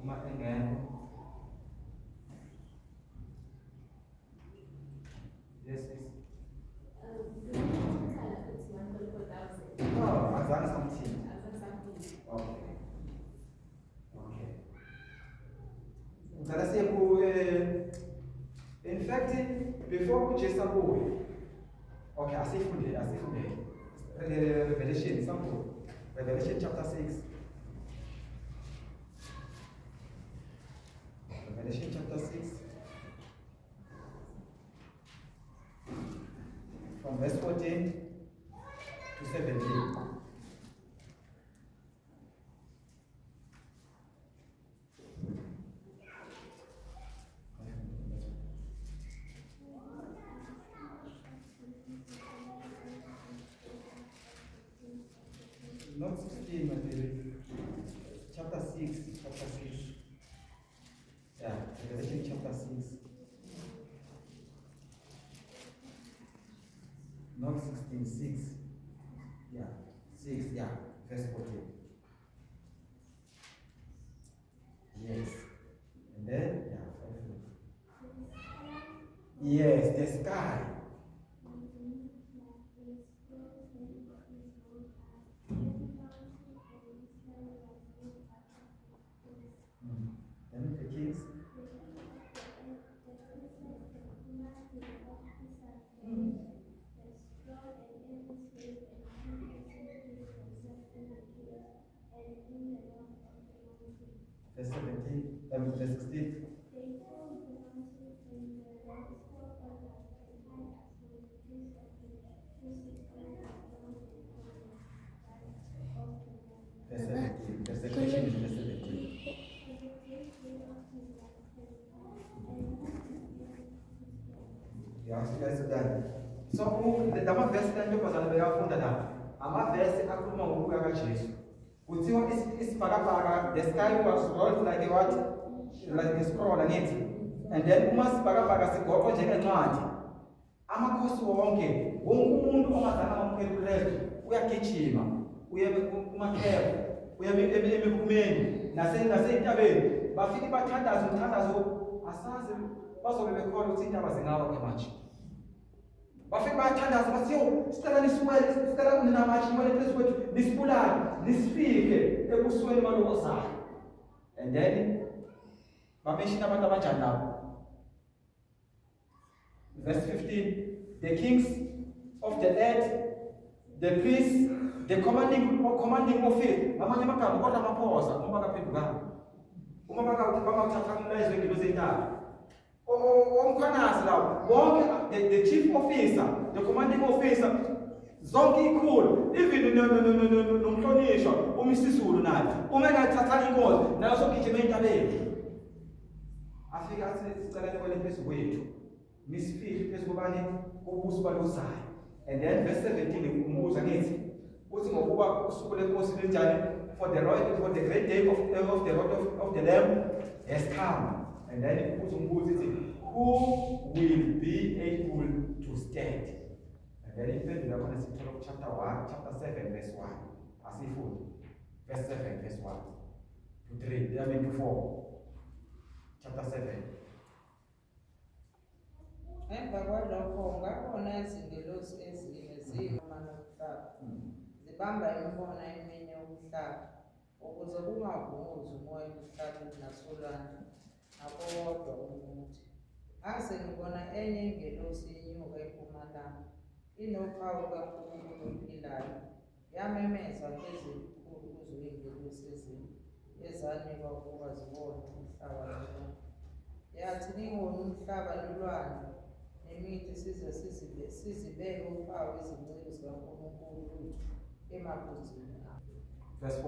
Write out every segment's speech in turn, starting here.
Uma engekho. Yes, yes. Oh, azange samthinta. Okay. Okay. Ngicela siye ku in fact before uJesu abuye. Okay, asifunde, asifunde. Revelation sambulo. Revelation chapter 6. Revelation chapter 6. From verse 14 to 17. Not 16, my baby. Chapter 6, chapter 6. Yeah, Revelation chapter 6. Not 16, 6. Yeah, 6, yeah, verse 14. Yes. And then, yeah, yes, the sky. Then the kings. Verse 17, verse 16. Verse 17. Verse 17. Verse 17. Yeah, so done. So lamavesi la ntombazane bekafunda la amavesi akhuluma ngokubuya kaJesu. Kuthiwa isibhakabhaka, the sky was rolled like a what? Like a scroll, angithi. And then uma isibhakabhaka sigoqwa njengencwadi, amakhosi wonke, wonke umuntu ongazange amamukele uKristu uyagijima, uye kumakhephu, uye emikhumeni, nasezintabeni, bafike bathandaze umthandazo, asazi bazobe bekhona ukuthi intaba zingawa ke manje. Bafike bayathandaza bathi yo sicela nisiwele, sicela nina manje niwele phezu kwethu, nisibulale, nisifihle ebusweni balokozayo. And then bameshina abantu abanjani labo? Verse 15, the kings of the earth, the priests, the commanding officer, ngamanye amagama kodwa amaphosa uma bakaphendukanga. Uma bakawuthatha umlayezo wengilosi entathu. Omkhwanazi lawo bonke, the chief officer, the commanding officer, zonke ikhulu, even nomhlonishwa uMisizulu naye uma engathatha inkosi naye usogijima entabeni, afike athi sicela niwele phezu kwethu, nisifihle phezu kobani, kobuso balozayo. And then verse 17 umbuza ngithi uthi ngokuba usuku lenkosi linjani, for the right, for the great day of the Lord of the Lamb has come. And then uthi umbuzo ithi who will be able to stand? And then impendulo yakhona sithola ku chapter 1, chapter 7 verse 1. Asifunde. Verse 7 verse 1 to 3, I mean to 4. Chapter 7. Emva kwalokho ngabona izingelosi ezine ziyimana umhlaba, zibamba imibona emine yomhlaba, ukuze kungavunguzi umoya emhlabeni nasolwandle nakowodwa umuthi. Ngase ngibona enye ingelosi inyuka empumalanga, inophawu lukaNkulunkulu ophilayo, yamemeza ngezwi elikhulu kuzo izingelosi ezine ezanikwa ukuba zibone umhlaba nolwandle. Yathi, ningoni umhlaba nolwandle nemithi size sizibeke uphawu izinceku zikaNkulunkulu wethu emagunzini abo. Verse 4.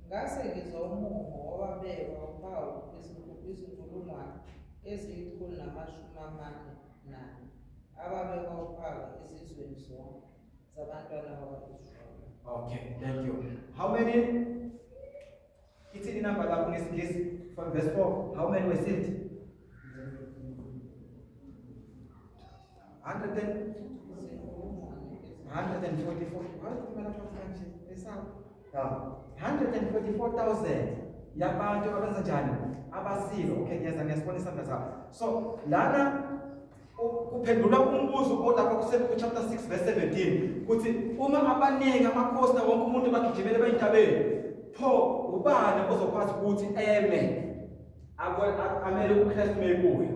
Ngase ngizwa umumo owabekwa uphawu izinkulungwane eziyi-144 ababekwa uphawu ezizweni zonke zabantwana bakwa-Israyeli. Okay, thank you. How many? Ithini inamba lapho ngesiNgisi? From verse 4, how many were sealed? 144. 144,000. Yabantu abenza njani? Abasilo. Okay, ngiyeza, ngiyasibona isandla sakho. So lana kuphendula umbuzo olapha ku-chapter 6 verse 17 kuthi uma abaningi amakhosi na wonke umuntu bagijimele bayintabeni, pho ubani ozokwazi ukuthi eme amele uKristu mebuya?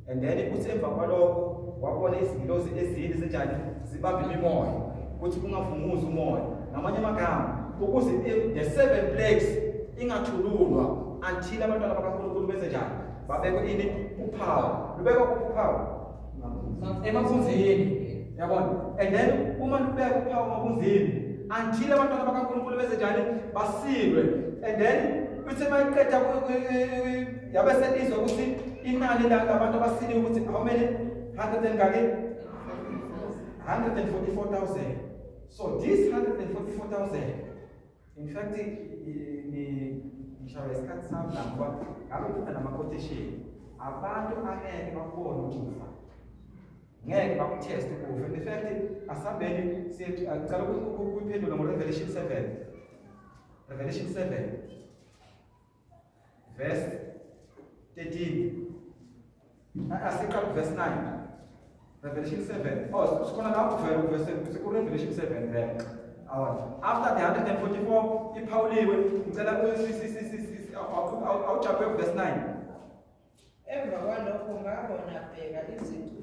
And then kuthi emva kwalokho wabona izingilosi ezine zinjani? Zibamba imimoya ukuthi kungavunguzi umoya. Ngamanye amagama, ukuze the seven plagues ingathululwa until abantwana bakaNkulunkulu benze njani? Babekwe ini? Uphawu. Lubekwa uphawu emabunzini, yabona? And then uma lubekwa uphawu emabunzini until abantwana bakaNkulunkulu benze njani? Basilwe. And then uthe mayiqeda yabe selizwa ukuthi inani labantu abasiliwe ukuthi how many? 100 and ngaki? 144,000. So this 144,000, in fact, ni ngishawe isikhathi sami la, ngoba ngabe kufuna nama-quotation. Abantu angeke bakubone ukufa, ngeke bakutheste ukufa. In fact, asambeni, sicela ukuyiphendula ngo-Revelation 7, Revelation 7 verse 13. Asiqala verse 9, Revelation 7. Oh, sikhona lapho vele verse, siku-Revelation 7 vele. Awona after the 144 iphawuliwe. Ngicela awujampe verse 9. Emva kwalokho ngabona, bheka,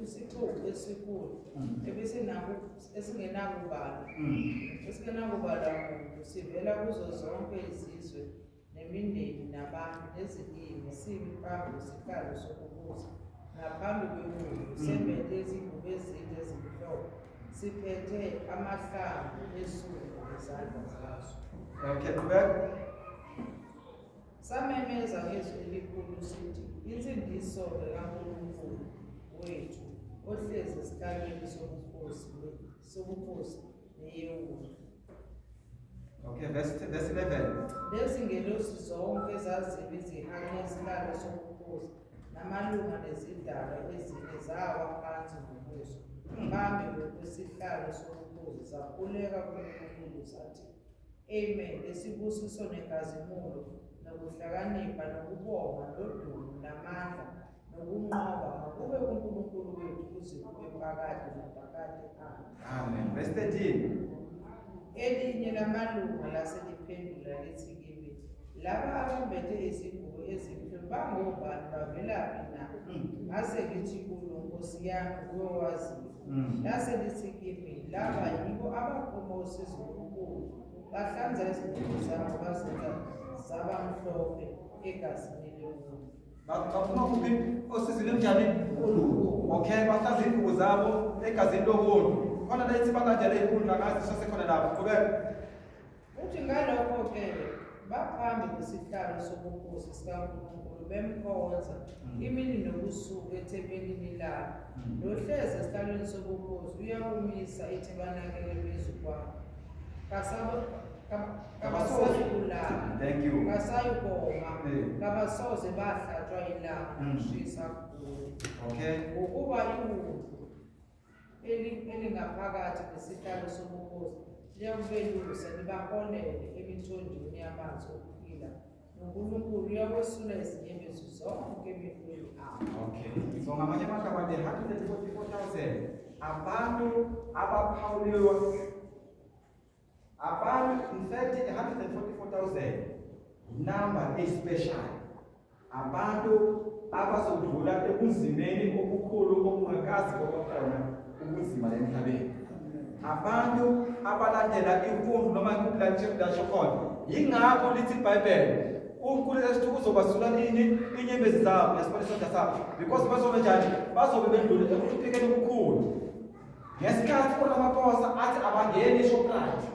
isixuku esikhulu esingenakubalwa, esingenakubalwa muntu, sivela kuzo zonke izizwe nemindeni nabantu nezilimi, simi phambi kwesihlalo sokubusa naphambi kweWundlu, sembethe izingubo ezinde ezimhlophe, siphethe amahlamvu esundu ngezandla zaso. Okay, qhubeka. Samemeza ngezwi elikhulu sithi, insindiso kaNkulunkulu wethu ohlezi esihlalweni sobukhosi neyeWundlu. Okay, verse 11. Lezingelosi zonke zazimi zihanqe isihlalo sobukhosi namalunga nezidalwa ezine, zawa phansi ngobuso phambi kwesihlalo sobukhosi, zakhuleka kuNkulunkulu zathi, "Amen, lesibusiso nenkazimulo nokuhlakanipha nokubonga nodumo namandla nokunqoba makube kuNkulunkulu wethu kuze kube phakade naphakade. Amen." Amen. Verse 13. Elinye lamalunga laseliphendula lithi kimi, "Laba abambethe izingubo ezimhlophe bangobani, bavelaphi na?" Ngase ngithi kulo, "Nkosi yami, uyowaziyo." Lase lithi kimi, "Laba yibo abaphuma osizini olukhulu, bahlanza izingubo zabo, bazenza zaba mhlophe egazini leWundlu." Baphuma kuphi? Osizini njani? Okay, bahlanza iy'ngubo zabo egazini loWundlu. Khona la ithi balandele iwundlu, angazi sasekhona lapho. Qhubeka. Uthi ngalokho-ke baphambi kwesihlalo sobukhosi sikaNkulunkulu, bemkhonza imini nobusuku ethempelini labo. Nohlezi esihlalweni sobukhosi uyakumisa ithebanakele phezu kwabo. Kabasayikulala, Thank you. kasayikoma, kabasoze bahlatshwa ilanga nakushisa kukhulu, ngokuba iWundlu elingaphakathi kwesihlalo sobukhosi liyakubelusa, libaholele emithonjeni yamanzi okuphila, noNkulunkulu uyakwesula izinyembezi zonke emehlweni abo. Okay. So ngamanye amagama, the 144,000 abantu abaphawuliwe, abantu, in fact 144,000 number especial, abantu abazodlula ebunzimeni obukhulu obungakazi kwabakhona ubunzima emhlabeni, abantu abalandela imfundo noma lasho khona. Yingakho lithi iBhayibheli uNkulunkulu uzobasula ini? Inyembezi zabo. Yasibona isandla sabo, because bazobe njani? Bazobe bedlule ekuhluphekeni okukhulu. Ngesikhathi uRamaphosa athi abangeni eShoprite,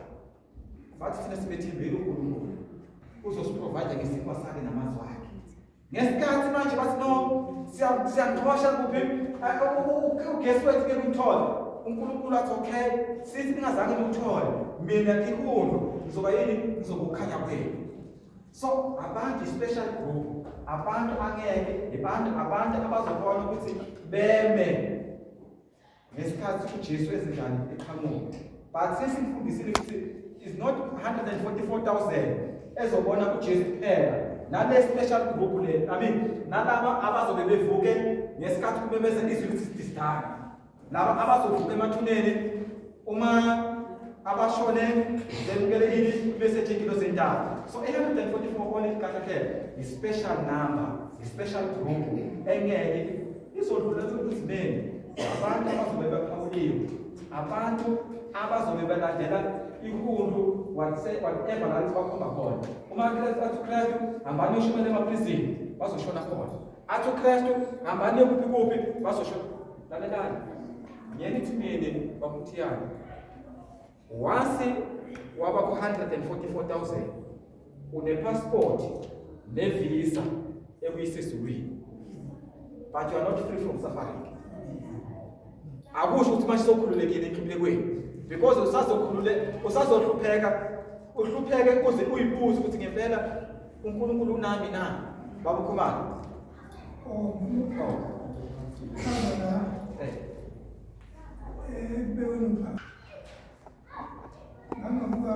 bathi thina sibethembile uNkulunkulu uzosiprovide ngesinkwa sakhe namazwi akhe. Ngesikhathi manje bathi no, siyaxosha kuphi ugesi wethu ke kumthole, uNkulunkulu athi okay, sithi ningazange niwuthole, mina iwundlu ngizoba yini? Ngizoba ukukhanya kwenu. So abantu, special group, abantu angeke, abantu abazobona ukuthi beme ngesikhathi uJesu ezinjani eqhamuka. But sesifundisile ukuthi is not 144,000. ezobona uJesu kuphela nale special group le, I mean, nalaba abazobe bevuke ngesikhathi kumemeza izwi lithi sidala, laba abazovuka emathuneni uma abashone bemukele ini message ingilosi zentathu. So 844 only kahle kahle i-special number, i-special group engeke izodlula ebunzimeni. Abantu abazobe bephawuliwe, abantu abazobe belandela ihundu, whatever la lithi bakhomba khona. Uma Kristu athi, uKristu hambani yoshumela emaprizini, bazoshona khona. Athi uKristu hambani kuphi kuphi, bazoshona. Lalelani, ngiyeni ithi mina bakuthiyani, once waba ku-144,000 une-passport ne-visa ekuyisezulwini, but you are not free from suffering. Akusho ukuthi manje sokhululekile enhluphekweni, because usazokhulule, usazohlupheka, uhlupheke uze uyibuze ukuthi ngempela uNkulunkulu unami na. Baba Khumalo. Oh, oh. Chaza la ekubekweni uphawu. Ngangabuka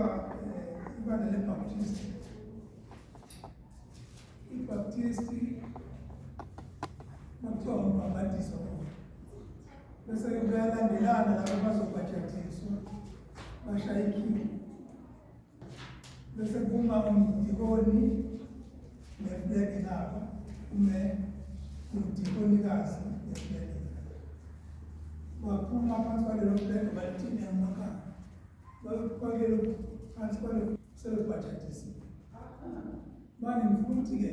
ibandla leBaptist. IBaptist makuthiwa umbhabhadiso khona. Bese kuyalandelana labo bazobhajadiswa bashaya ikhiwe. Bese kuma umdikoni neflegi lapha, kume umdikonikazi neflegi. Baphuma phansi kwalelo flegi balithini emakhaya. Bakwalelo phansi kwalelo sebebhajadisiwe. Manje ngifuna ukuthi-ke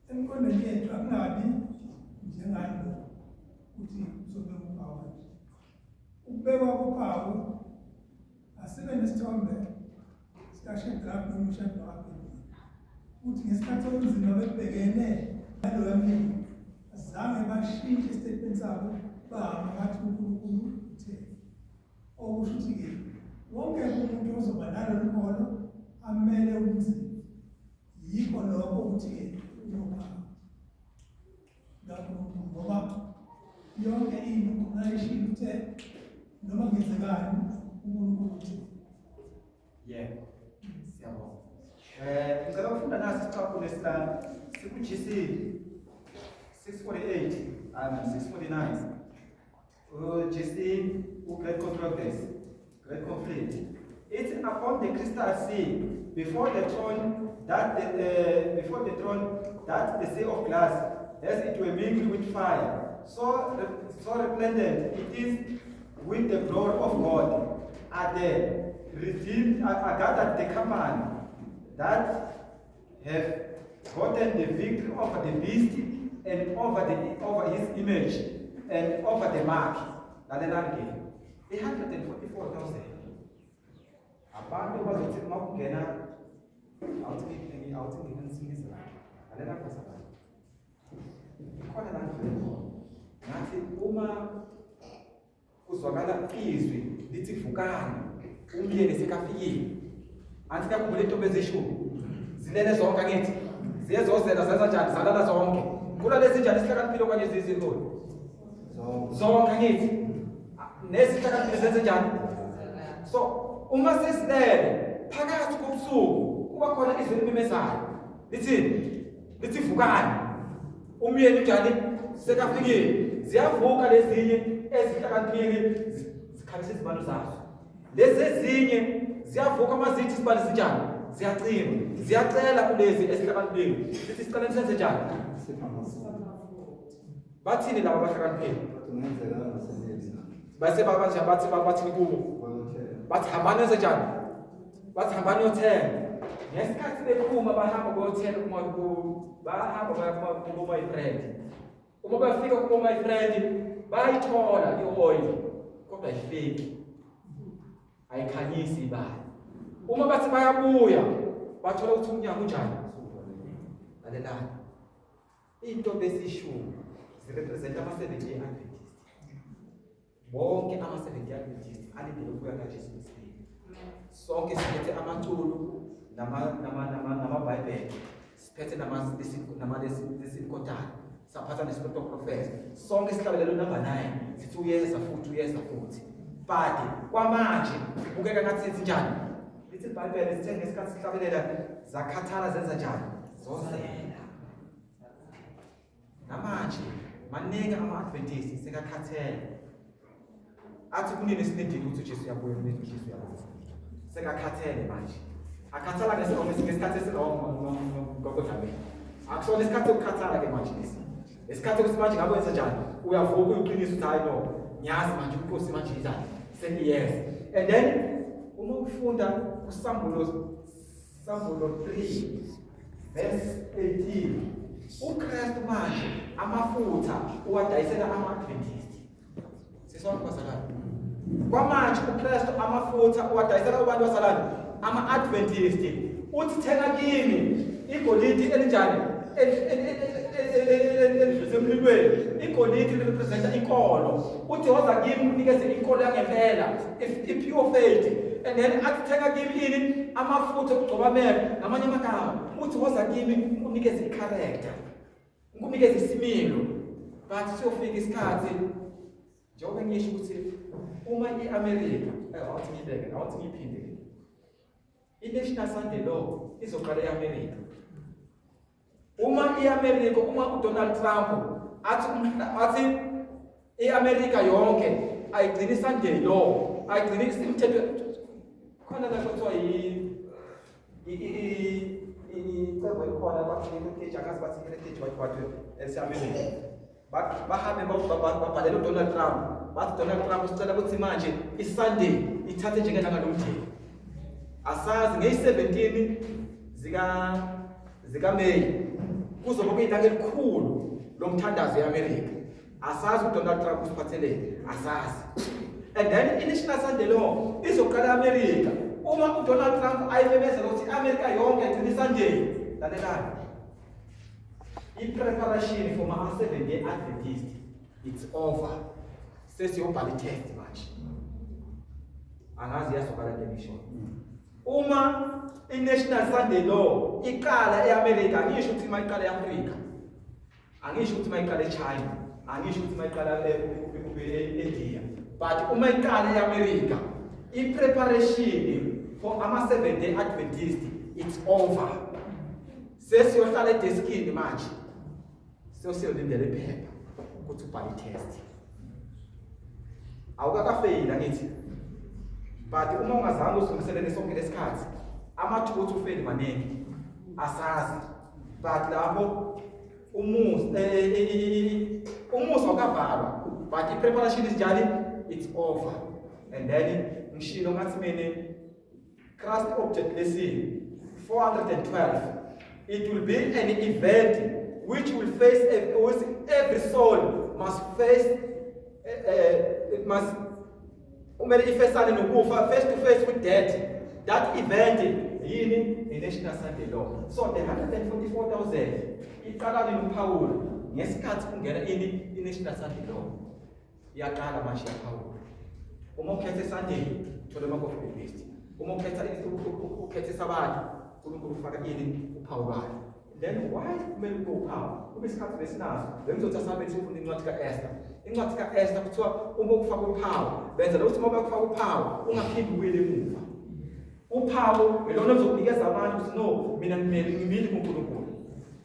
emqondweni yethu akungabi njengalo ukuthi uzobeka uphawu kanje. Ukubekwa kophawu, asibe nesithombe sikaShadrach noMeshach no-Abednego, ukuthi ngesikhathi sobunzima bebhekene naloya mlilo azange bashintshe isitatimende sabo, bahamba bathi uNkulunkulu uthe. Okusho ukuthi-ke wonke umuntu ozoba nalolu kholo amele ubunzima, yikho lokho ukuthi-ke unophawu kaNkulunkulu, ngoba yonke into ungayishilo uthe noma kungenzekani uNkulunkulu uthe. Yebo, siyabonga. Ngicela ukufunda nasi isicaphulo esilana siku-GC 648 and 649. GC Great Controversy, Great Conflict. It's upon the crystal sea before the throne that the, before the throne that the sea of glass, as it were mingled with fire, so resplendent it is with the glory of God, are the redeemed are gathered the company that have gotten the victory over the beast and over his image and over the mark. Lalelani ke, i-144,000 abantu bazothi uma kungena, awuthi nginisingise la. Lalela bazalwane, ikhona la ngivele khona ngathi uma kuzwakala izwi lithi vukani, umyeni sekafikile. Angithi kuyakhumbula intombi ezishumi zilele zonke, angithi ziyezozela, zenza njani? Zalala zonke. Kulale zinjani, isihlakaniphile okanye zizintoni? Zonke, angithi nezihlakaniphile zenze njani? So uma sesilele phakathi kobusuku kuba khona izwi elimemezayo lithini? Lithi vukani, umyeni unjani? Sekafikile. Ziyavuka lezinye ezihlakaniphile, zikhalisa izibalo zazo. Lezi ezinye ziyavuka uma zithi isibalo sinjani, ziyacima. Ziyacela kulezi ezihlakaniphile, zithi sicela nisenze njani? Bathini laba abahlakaniphile? Base baba bathi bathini kubo? Bathi hambani yenze njani? Bathi hambani yothenga. Ngesikhathi bephuma bahamba kuyothenga kuma bahamba baya kubo my friend. Uma bafika kubo my friend bayithola i-oil, kodwa ayifiki, ayikhanyisi ibali. Uma bathi bayabuya bathola ukuthi umnyango unjani? Lalelani, into besishumi zirepresent ama-Seventh Day Adventist. Bonke ama-Seventh Day Adventist alindele ukubuya kaJesu kwesibili. Sonke siphethe amaculo namabhayibheli, siphethe nama-lesinkotana, saphatha nesikhotha professor. Sonke sihlabelele number 9, sithi uyeza futhi, uyeza futhi, but kwamanje kubukeka ngathi senze njani? Lithi iBhayibheli sithe ngesikhathi sihlabelela zakhathala zenza njani? Zozela. Namanje maningi ama-Adventist sekakhathele. Athi kunini sinidile ukuthi uJesu uyabuya, kunini uJesu uyabuya. Sekakhathele manje. Akhathala ngesikhathi esirongo gogo Dlamini. Akusona isikhathi sokukhathala ke manje lesi. Isikhathi sokuthi manje ngabe wenza njani? Uyavuka uyiqinisa ukuthi hayi no, ngiyazi manje inkosi manje injani. Sengiyeza. And then uma ufunda kusambulo Sambulo 3 verse 18 uKristu manje amafutha uwadayisela ama-Adventist. Sisonke bazalwane. Kwamanje uKristu amafutha uwadayisela abantu bazalwane ama-Adventist. Uthi thenga kimi igolide elinjani? Elidlulise emlilweni. Igolide lirepresenta inkolo. Uthi woza kimi unikeze inkolo yangempela, i-pure faith. And then athi thenga kimi ini amafutha okugcoba amehlo ngamanye amagama. Uthi woza kimi unikeze i-character. Ngikunikeze isimilo. But siyofika isikhathi njengoba ngisho ukuthi uma i-America awuthi ngiyibeke awuthi ngiyiphinde i-National Sunday Law izoqala e-America. Uma i-America uma uDonald Trump athi athi i-America yonke ayigcini Sunday Law ayigcini imithetho khona la kuthiwa icebo elikhona bathi heritage angazi bathi heritage what what eseAmerica bahambe babhalela uDonald Trump bathi Donald Trump sicela ukuthi manje iSunday ithathe njengelanga lomthetho asazi ngeyi-17 zika zikaMeyi kuzobe kuyilanga elikhulu lomthandazo e-Amerika asazi uDonald Trump usiphatheleni asazi and then i-National Sunday Law izoqala e-Amerika uma uDonald Trump ayimemezela ukuthi i-Amerika yonke igcina iSunday lalelani i-preparation for ma-seven day Adventist it's over sesiyobhala i-test manje angazi iyazwakala into engishoyo uma i-National Sunday Law iqala e-Amerika angisho ukuthi uma iqala e-Afrika angisho ukuthi uma iqala e-China angisho ukuthi uma iqala e-India but uma iqala e-Amerika i-preparation for ama-seven day Adventist it's over sesiyohlala edeskini manje sesiyolindela iphepha ukuthi ubhale i-test awukakafeyili angithi but uma ungazange uzilungiselele sonke lesikhathi amathuba ukuthi ufeyile maningi asazi but lapho umuzi umuzi awukavalwa but i-preparation is njani it's over and then ngishilo ngathi mina Christ object lesson 412 it will be an event which will face which every soul must face it must kumele ifesane nokufa face to face with death that event yini i-National Sunday Law so the 144,000 iqala nini ukuphawula ngesikhathi kungena ini i-National Sunday Law iyaqala manje iyaphawula uma ukhetha Sunday uthola ama coffee best uma ukhetha ukhetha isabatha uNkulunkulu ufaka ini uphawu lwakhe then why kumele kube uphawu kube isikhathi besinaso bengizothi asabe sifunda incwadi kaEsther incwadi kaEsther kuthiwa uma ukufaka uphawu benza ukuthi uma bekufaka uphawu ungaphindi ubuyele emuva uphawu ilona ozokunikeza abantu ukuthi no mina ngimele ngimile kuNkulunkulu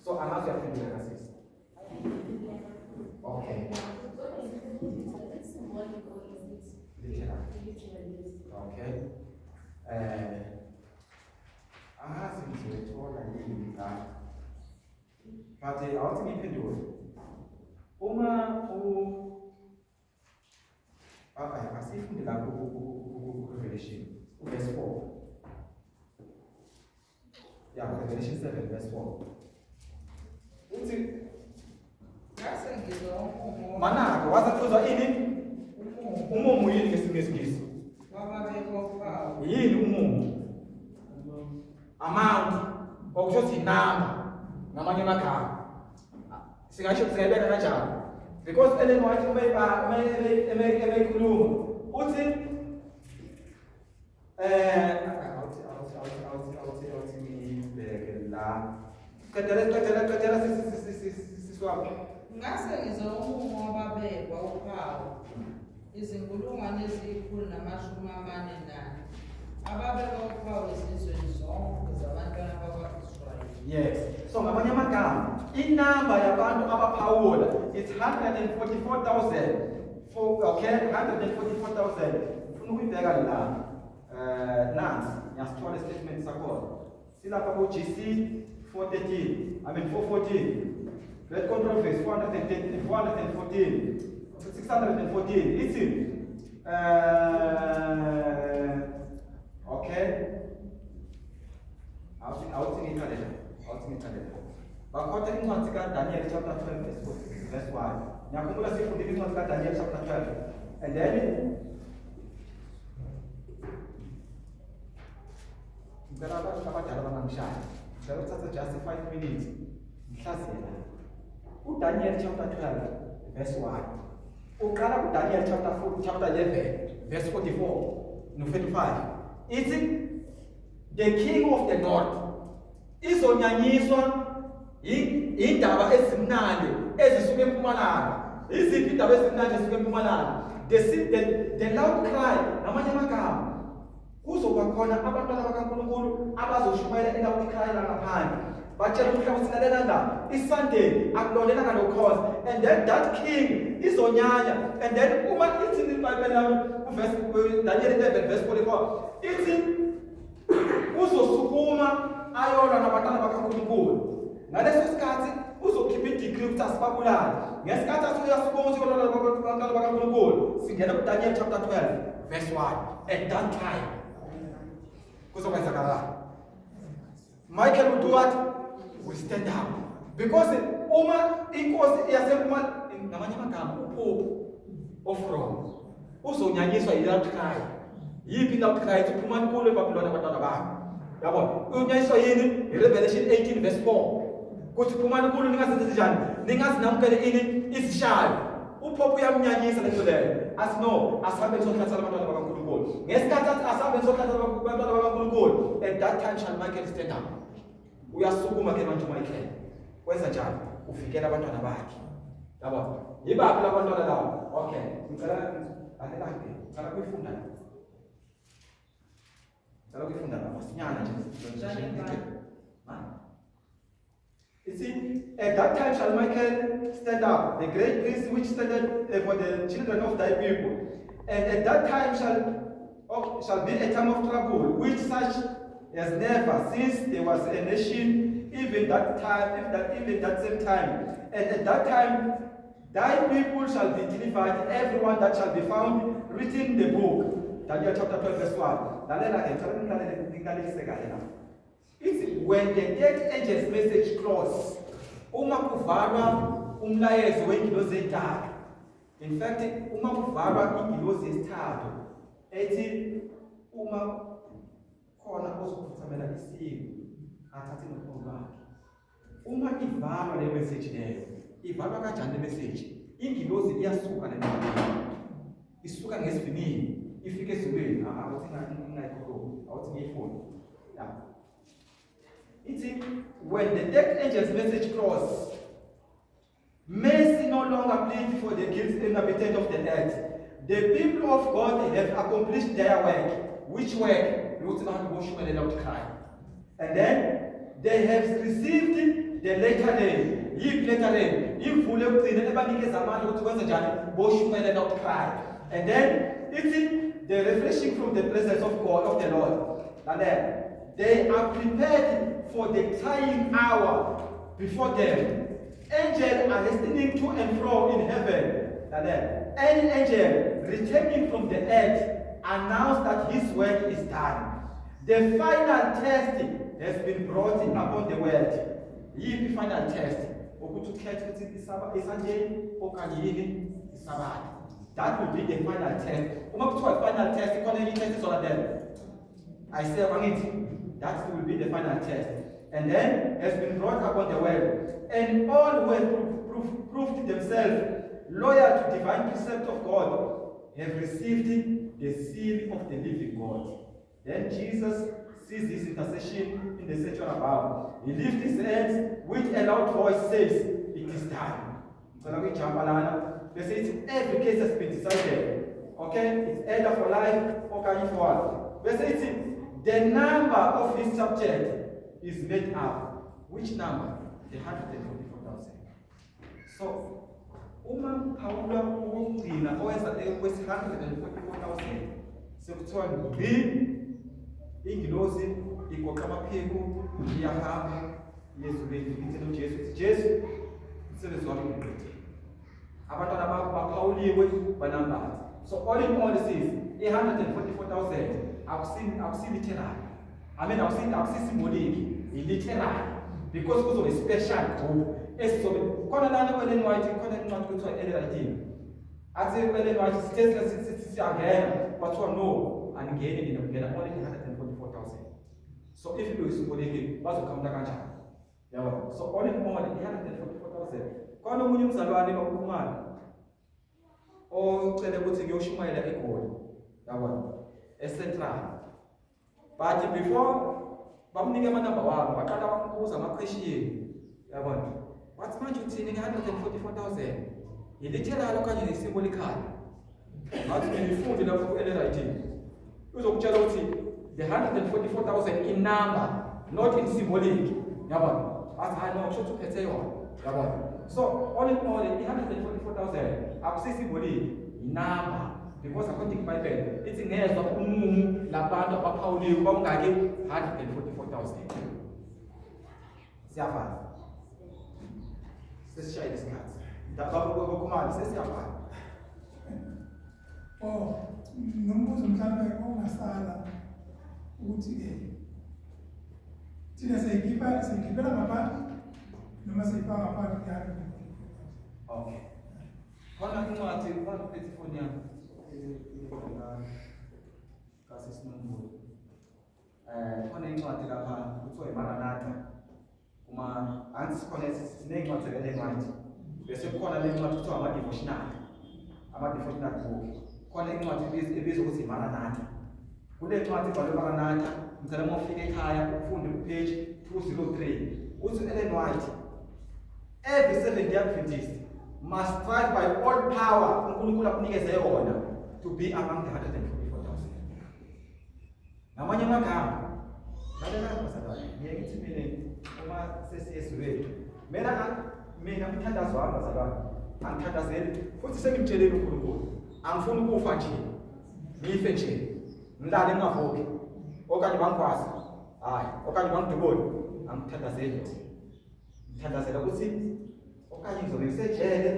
so angazi uyaphendula kasisi okay okay angazi ngizoyithola yini la but awuthi ngiyiphendule uma u asifunde la ku-Revelation uverse 4 ya Revelation 7 verse 4 uthi ngase ngizwa umumo manake waze ini umumo yini ngesingisi wababekophawu yini umumo amount okusho ukuthi inamba ngamanye amagama singasho singayibeka kanjalo because Ellen White uma emeyikhuluma uthi awuthi awuthi awuthi awuthi awuthi awuthi ngibheke la qedela qedela qedela siswami ngase ngizwa umumo wababekwa uphawu izinkulungwane eziyikhulu namashumi amane nane Ababeka uphawu ezizweni zonke zabantwana bakwa-Israyeli. Yes. So ngamanye amagama, inamba yabantu abaphawula it's 144,000. For okay, 144,000. Ufuna ukuyibheka la. Nansi, ngiyasithola statement sakhona. Silapha ku GC 413, I mean 414. Great Controversy 413, 414, 614. Ithi okay. Awuthi ngiqale la. Awuthi ngiqale la. Bakhotha incwadi kaDaniel chapter 12 verse 1. Ngiyakhumbula sifundile incwadi kaDaniel chapter 12. And then ngicela abantu abadala bangangishaya. Ngicela ukuthatha just 5 minutes. Ngihlaziye la. UDaniel chapter 12 verse 1. Uqala kuDaniel chapter 4 chapter 11 verse 44 no 45. Ithi the king of the north izonyanyiswa indaba ezimnandi ezisuka empumalanga. Iziphi indaba ezimnandi ezisuka empumalanga? The loud cry, namanye amagama kuzoba khona abantwana bakaNkulunkulu abazoshumayela i-loud cry la ngaphandle, batshela umhlaba ukuthi lalela la, iSunday akulonela ngalo cause, and then that king izonyanya. And then uma ithi iBhayibheli lami kuverse Daniel 11 verse 44 ithi uzosukuma ayolwa nabantwana bakaNkulunkulu. Ngaleso sikhathi uzokhipha i-decree ukuthi asibabulale. Ngesikhathi athi uyasukuma ukuthi uyolwa nabantwana bakaNkulunkulu, singena kuDaniel chapter 12 verse 1. At that time kuzokwenzakalani? Michael will do what? Will stand up. Because uma inkosi yasempuma, ngamanye amagama uPope of Rome, uzonyanyiswa yi-loud cry. Yiphi i-loud cry? Ithi phumani kulo eBhabhiloni abantwana bami. Yabona? Unyanyiswa yini? I-Revelation 18 verse 4. Kuthi phumani kulo ningazenzi njani? Ningazinamukele ini izishayo. UPope uyamnyanyisa lento leyo. Athi no, asihambe sohlasela abantwana bakaNkulunkulu. Ngesikhathi athi asihambe sohlasela abantwana bakaNkulunkulu, at that time shall Michael stand up. Uyasukuma ke manje uMichael. Wenza njani? Uvikela abantwana bakhe. Yabona? Yibaphi labantwana labo? Okay, ngicela lalela ke. Ngicela kuyifunda la. Ngicela kuyifunda la masinyana nje. You see, at that time shall Michael stand up, the great priest which standeth for the children of thy people. And at that time shall be a time of trouble, which such as never since there was a nation, even that time, if that even that same time. And at that time thy people shall be delivered, everyone that shall be found written in the book. Daniel chapter 12 verse 1. Lalela ke, ngicela ngilalele ngilalelise kahle la. Ithi when the third angel's message close, uma kuvalwa umlayezo wengilozi ezintathu. In fact, uma kuvalwa ingilozi yesithathu ethi uma khona ozokhothamela isilo athathe nokholo lwakhe. Uma ivalwa le message leyo, ivalwa kanjani le message? Ingilozi iyasuka le isuka ngesivinini ifike ezulwini. Awuthi ngingayikhuluma, awuthi ngiyifune. Yeah. Ithi when the third angel's message close, mercy no longer plead for the guilty inhabitant of the earth. The people of God have accomplished their work. Which work? Ukuthi bahambe boshumayela loud cry. And then they have received the latter rain. Yiphi latter rain? Imvula yokugcina ebanikeza amandla ukuthi kwenze njani? Boshumayela loud cry. And then ithi the refreshing from the presence of God, of the Lord. Lalela. They are prepared for the trying hour before them. Angels are hastening to and fro in heaven. Lalela. Any angel returning from the earth announce that his work is done. The final test has been brought upon the world. Yiphi final test? Ukuthi ukhethe ukuthi iSunday okanye yini iSabatha. That will be the final test. Uma kuthiwa final test, ikhona enye test ezolandela. I say angithi that will be the final test. And then has been brought upon the world. And all who have proved themselves loyal to divine precept of God have received the seal of the living God. Then Jesus sees his intercession in the sanctuary above. He lifts his hands with a loud voice says, it is done. Ngicela ukuyijampa lana. Bese ithi every case has been decided. Okay? It's either for life okanye for what? Bese ithi The number of his subject is made up. Which number? The 144,000. So uma ngiphawula ukugcina oweza kwesi-144,000 sekuthiwa ngqi ingilosi igoqa amaphiko iyahamba iyezulwini ithi noJesu ithi Jesu umsebenzi wami ngiqedile. Abantwana bakho baphawuliwe banambatha. So all in all sis i-144,000 akusi literal. I mean akusi symbolic, i-literal because kuzobe special group esizobe khona lana ku-Ellen White, khona incwadi kuthiwa Ellen Writing. Athi u-Ellen White sithe siyangena, kwathiwa no, aningeni nina, kungena only 144,000. So if ibe symbolic bazokhawunta kanjani? Yabo. So all in all i-144,000. Khona omunye umzalwane bakukhumana ocele ukuthi ngiyoshumayela eGoli. Yabona? E-Central. But before bamnike amanamba wabo baqala bambuza ama-question. Yabona? Wathi manje uthini nge-144,000? I-literal okanye ne-symbolical? Ngathi mina ifunde lapho ku-Ellen Writing. Uzokutshela ukuthi the 144,000 in number, not in symbolic. Yabona? Athi hayi no, kusho ukuthi uphethe yona. Yabona? So all in all i-144,000 akusi-symbolic, i-number because according to Bible ithi ngezwa umumu labantu abaphawuliwe bawungaki 144,000. Siyafana. Sesishayile isikhathi. Bakhumali sesiyafana. Oh, nombuzo mhlambe ongasala ukuthi ke thina siyikhipha siyikhiphela ngaphandle noma siyifaka ngaphandle kwe-144,000? Okay. Khona incwadi, khona uphethe ifoni yami. Kasisinombulo. Khona incwadi lapha kuthiwa iMaranatha. Kuma angithi khona sinencwadi ze-Ellen White. Bese kukhona le ncwadi kuthiwa ama-devotional. Ama-devotional book. Khona incwadi ebizwa ukuthi iMaranatha. Kule ncwadi ibhalwe Maranatha, ngicela uma ufika ekhaya ufunde ku-page 203. Uthi Ellen White, every Seventh Day Adventist must strive by all power uNkulunkulu akunikeze yona to be among the 144,000. Ngamanye amagama, lalela bazalwane, ngiye ngithi mina uma sesiye ezulwini, mina umthandazo wami bazalwane, angithandazeli futhi sengimtshelile uNkulunkulu, angifuni ukufa nje, ngife nje, ngilale ngingavuki, okanye bangikwazi, hayi, okanye bangidubule, angithandazeli. Ngithandazela ukuthi okanye ngizobe ngisejele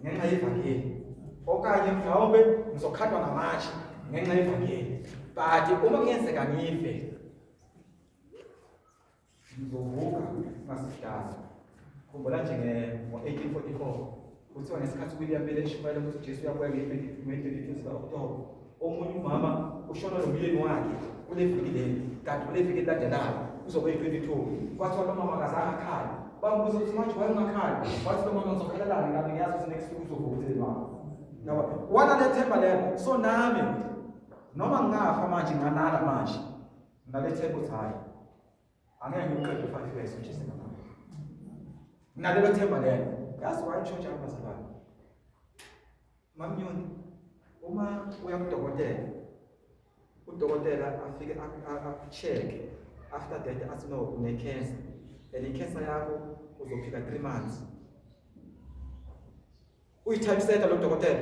ngenxa yevangeli, okanye mhlawumbe ngizokhandwa ngamatshe ngenxa yevangeli, but uma kungenzeka ngife ngizovuka ngasidala. Khumbula nje ngo-1844 kuthiwa ngesikhathi uWilliam Miller eshumayela ukuthi uJesu uyabuya nge-22 zika-October, omunye umama ushona nomyeni wakhe kule viki leli, kanti kule viki elilandelayo kuzobe yi-22. Kwathiwa lo mama akazange akhale. Bambuza ukuthi manje wayengakhali, wathi lo mama, ngizokhalelani ngabe ngiyazi ukuthi next week uzovuka umyeni wakho. Yabo, wanalethemba lelo. So nami noma ngingafa manje, ngalala manje nginalethemba ukuthi hhayi, angeke ngiqede u-5 years uJesu ngaphambi. Nginalelo themba lelo. Yazi why ngisho njalo bazalwane? Mamnyoni, uma uya kudokotela, udokotela afike aku-check, after that athi no, une-cancer and i-cancer yakho uzophila 3 months. Uyi-timesetter lo dokotela?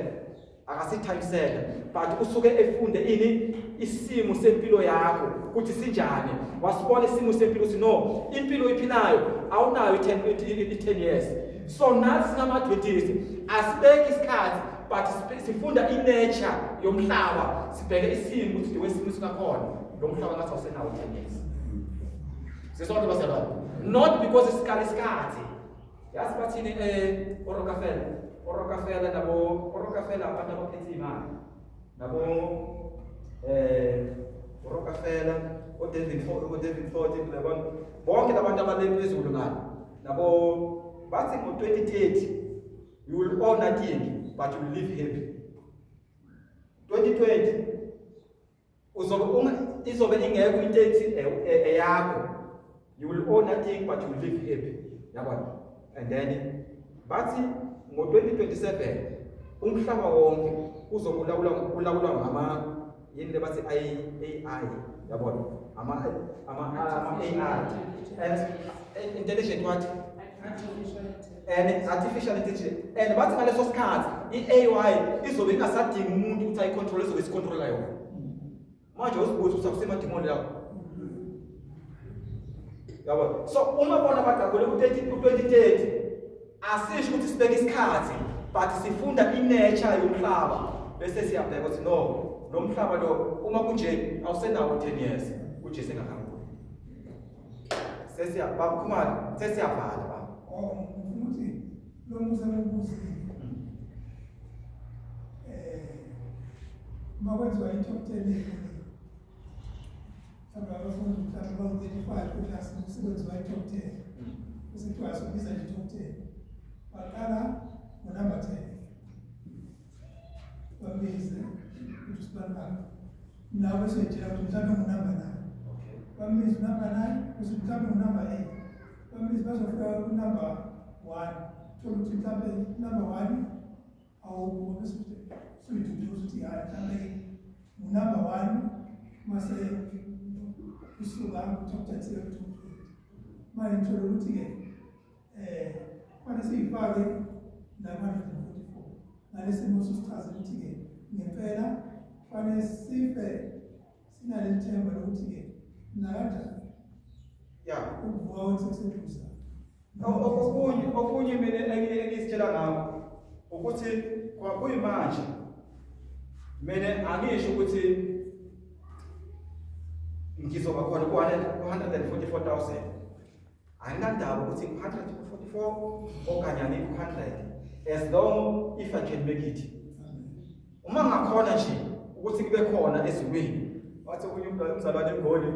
Akasi-timesetter, but usuke efunde ini isimo sempilo yakho ukuthi sinjani, wasibona isimo sempilo ukuthi no, impilo oyiphilayo awunayo i-10 years. So nathi singama-Adventist asibeki isikhathi, but sifunda i-nature yomhlaba, sibheke isimo ukuthi the isimo singakhona lo mhlaba ngathi awusenawo 10 years. Sisonke bazalwane, not because isikali isikhathi. Yazi bathini oRockefeller? ORockefeller nabo oRockefeller, abantu abaphethe imali nabo oRockefeller, oDavid Ford, oDavid Ford, yabona bonke labantu abale phezulu ngale nabo bathi ngo-2030 you will own nothing but you will live happy. 2020 uzobe izobe ingekho into ethi eyakho, you will own nothing but you will live happy, yabona. And then bathi ngo-2027 umhlaba wonke uzokulawulwa ulawulwa ngama yini le bathi AI, yabona. Ama AI and intelligent what? And artificial intelligence. And bathi ngaleso sikhathi i-AI izobe ingasadingi umuntu ukuthi ayicontrol, izobe isicontrola yona. Manje uzibuza ukuthi akusemadimoni lawo. Yabo. So uma bona bagagule ku-30 ku-2030, asisho ukuthi sibeke isikhathi, but sifunda i-nature yomhlaba bese siyabheka ukuthi no, lo mhlaba lo uma kunje awusenawo 10 years uJesu engakabuyi. Sesiya bakhumalo, sesiyavala ba. Oh, ngifuna ukuthi lo musa lobuzile. Makwenziwa i-top 10 ey'koleni. Mhlawumbe abafundi mhlawumbe bawu-35 kwiklasi, kusekwenziwa i-top 10. Bese kuthiwa sobiza nje i-top 10. Baqala ngonumber 10. Babize ukuthi usibani bani. Nawe bese uyitshela ukuthi mhlawumbe ngunumber 9. Bambize unumber 9, bese mhlawumbe ngunumber 8. Bambize bazofika kunumber 1. Thola ukuthi mhlawumbe number 1 awukho, bese usuyiduduza ukuthi hayi, mhlawumbe ngunumber 1 mase usuka ku-top 10 siya ku-top 20. Manje ngithola ukuthi-ke kufanele siyifake la-144 ngalesimo susichazela ukuthi-ke ngempela kufanele sife sinaleli themba lokuthi-ke nakanjani ukuvuka kwethu sekuseduze. Okunye mina engisitshela ngakho ukuthi kwakuyimanje, mina angisho ukuthi ngizoba khona ku-144,000, anginandaba ukuthi ku-144 okanye angikho 100, as long if I can make it. Uma ngakhona nje ukuthi kube khona ezulwini. Wathi okunye umzalwane eGoli,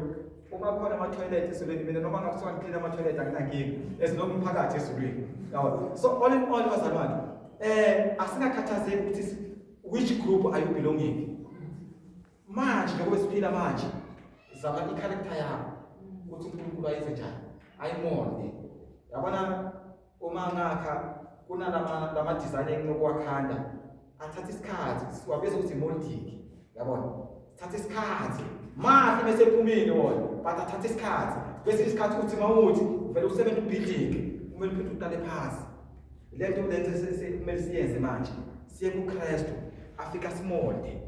uma khona ama-toilet ezulwini, mina noma ngakuthiwa ngiklina ama-toilet anginankinga, as long ngiphakathi ezulwini. Yabo. So all in all, bazalwane, asingakhathazeki ukuthi which group are you belonging. Manje njengoba siphila manje, zama i-character yakho ukuthi uNkulunkulu ayenze njani, ayimolde. Yabona, uma ngakha kunalama lama design enginokuwakhanda athatha isikhathi, siwabiza ukuthi molding. Yabona, sithatha isikhathi, mahle bese ephumile wona, but athatha isikhathi. Bese isikhathi uthi mawuthi vele usebenza ubhidlike, kumele uphinde uqale phansi. Lento kumele siyenze manje, siye kuKristu afika simolde.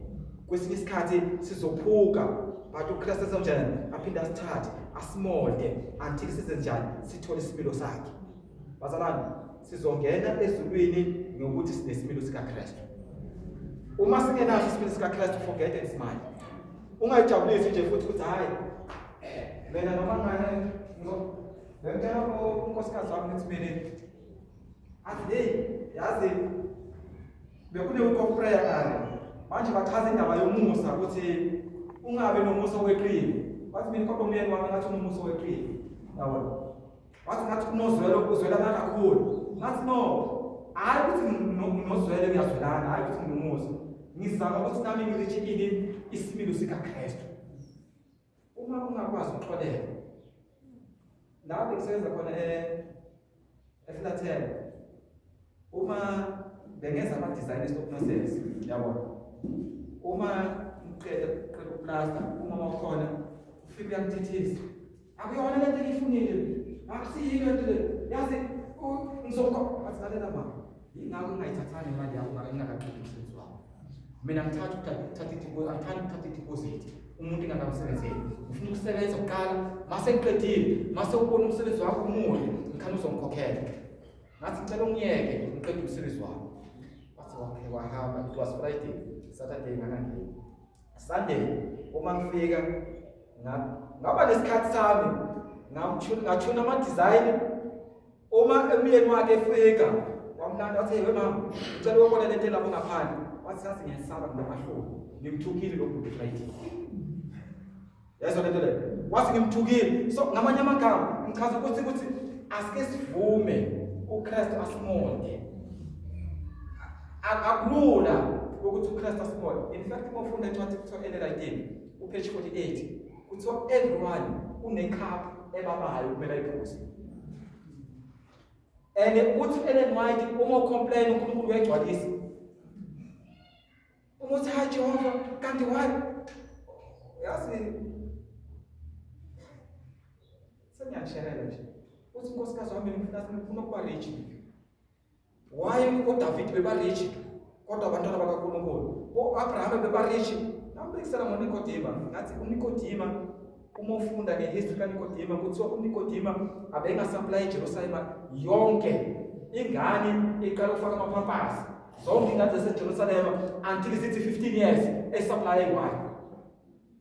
Kwesinye isikhathi sizophuka, but uKristu esenjani aphinde asithathe asimolde until size njani sithole isimilo sakhe. Bazalwane, sizongena ezulwini ngokuthi sinesimilo sikaKristu. Uma singenaso isimilo sikaKristu, forget and smile. Ungayijabulisi nje futhi ukuthi hayi, mina noma ngane ngentela unkosikazi wami ngithi mina athi hey, yazi bekune week of prayer ngale, manje bachaza indaba yomusa ukuthi ungabe nomusa oweqile. Wathi mina kodwa umyeni wami ngathi unomusa oweqile, yabona. Wathi ngathi unozwelo, uzwelana kakhulu. Ngathi no, hayi ukuthi nginozwelo, ngiyazwelana, hayi ukuthi nginomusa, ngizama ukuthi nami ngireach ini isimilo sikaKristu. Uma ungakwazi ukuxolela, la bekusebenza khona eFlatel, uma bengenza ama-design e-stop nonsense, yabona, uma ngiqeda qeda uplasta, uma wakhona ufike uyangithethisa, akuyona lento engiyifunile, akusiyiyo lento le, yazi ngizokho. Wathi lalela mama, yingakho ngingayithathanga imali yakho ngingakaqedi umsebenzi wakho. Mina ngithatha ukuthatha i-deposit, angithandi ukuthatha i-deposit umuntu engakamsebenzeli. Ngifuna ukusebenza kuqala, mase ngiqedile, mase ubona umsebenzi wakho umuhle, ngikhani uzongikhokhela. Ngathi ngicela ungiyeke ngiqede umsebenzi wakho. Wathi wakhe wahamba. It was Friday, Saturday ngangangeni, Sunday uma ngifika ngaba nesikhathi sami, ngathuna ama-design. Uma emyeni wakhe efika wamlanda, wathi hey mama, ngicela ukubona lento lapho ngaphandle. Wathi sathi ngiyasaba, nginamahloni, ngimthukile lo bhuti Friday. Yazo lento leyo, wathi ngimthukile. So ngamanye amagama ngichaza ukuthi asike sivume uKristu asimolde. Akulula ukuthi uKristu asimolde. In fact, uma ufunda incwadi kuthiwa Ellen upage 48, kuthiwa everyone une-cup ebabayo kumele ayiphuze. And uthi Ellen White, uma ucomplain, uNkulunkulu uyayigcwalisa. Uma uthi hayi Jehova, kanti why, yazi. Ngiyakusherela nje. Uthi unkosikazi wami ngifuna ukuba rich. Why uDavid beba rich kodwa abantwana bakaNkulunkulu? U-Abraham beba rich. Ngambekisela ngoNikodima, ngathi uNikodima uma ufunda ngehistory kaNikodima kuthiwa uNikodima abenga-supply iJerusalema yonke ingane iqala ukufaka amapampasi zonke ingane zaseJerusalema until zithi 15 years esupply one,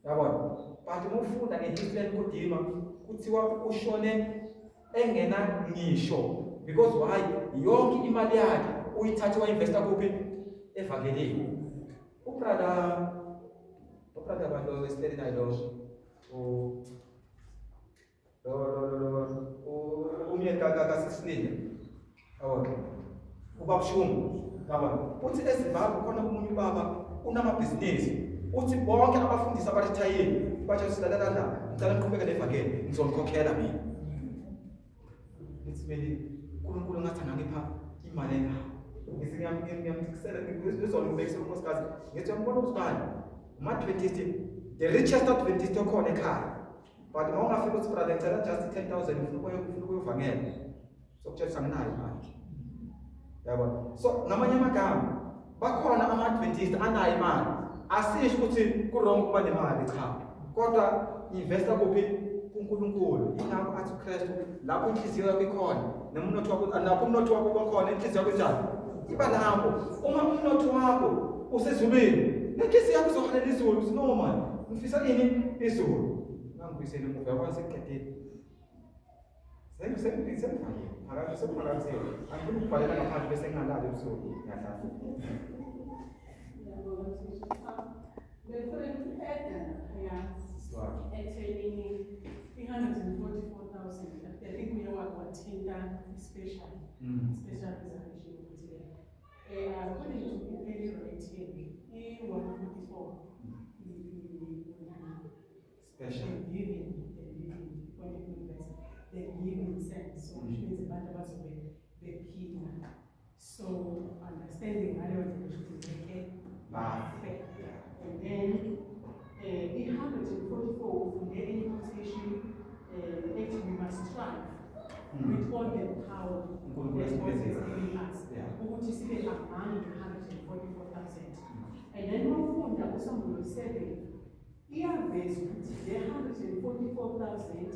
yabona. But uma ufunda ngehistory kaNikodima kuthiwa ushone engena ngisho, because why? Yonke imali yakhe uyithathe wa-investa kuphi? Evangelini. Ubrother bantu wesihleli naye lo lo umyeni kasisiningi, yabona, ubaba Shungu, yabona, uthi eZimbabwe khona omunye ubaba unamabhizinisi, uthi bonke abafundisi abarithayile batsho silalela la, ngicela niqhubeke nevangeli, ngizonikhokhela mina. Ngithi mina uNkulunkulu ngathi angangipha imali engako. Ngithi ngiyamthikisela ngizona ngibekise unkosikazi, ngithi uyambona usibani uma-Adventist, the richest Adventist okhona ekhaya, but uma ungafika uthi, "Brother, ngicela just 10,000, ngifuna ukuyovangela," sokutshela anginayo imali, yabona. So ngamanye amagama bakhona ama-Adventist anayo imali. Asisho ukuthi ku-wrong ukuba nemali, cha, kodwa investa kuphi? KuNkulunkulu. Ingakho athi uKristu, lapho inhliziyo yakho ikhona nomnotho wakho, lapho umnotho wakho uba khona, inhliziyo yakho injani? Iba lapho. Uma umnotho wakho usezulwini, nenhliziyo yakho izohalela izulu. Sinoma ngifisa ini? Izulu. Ngangibuyisele emuva, yabona, sekuqedile, sengivaliwe phakathi, sekuphakamisile. Angifuni ukubhalela ngaphandle bese ngingalali ebusuku, ngiyadlala. Befuna uku-adda laphaya ethenini i-144,000, I think uye wathinta i-special special reservation, ukuthi according to i-early writing i-144 special, the living point, the living saints, so which means abantu abazobe bephila. So understanding ngaleyo ndlela kusho ukuthi ngeke bafe. And then i-144, ufunde enye quotation ethi we must strive with all the power uNkulunkulu that God has asinikeze. given us ukuthi sibe among the 144,000. And then mawufunda uSambulo 7, iyaveza ukuthi le 144,000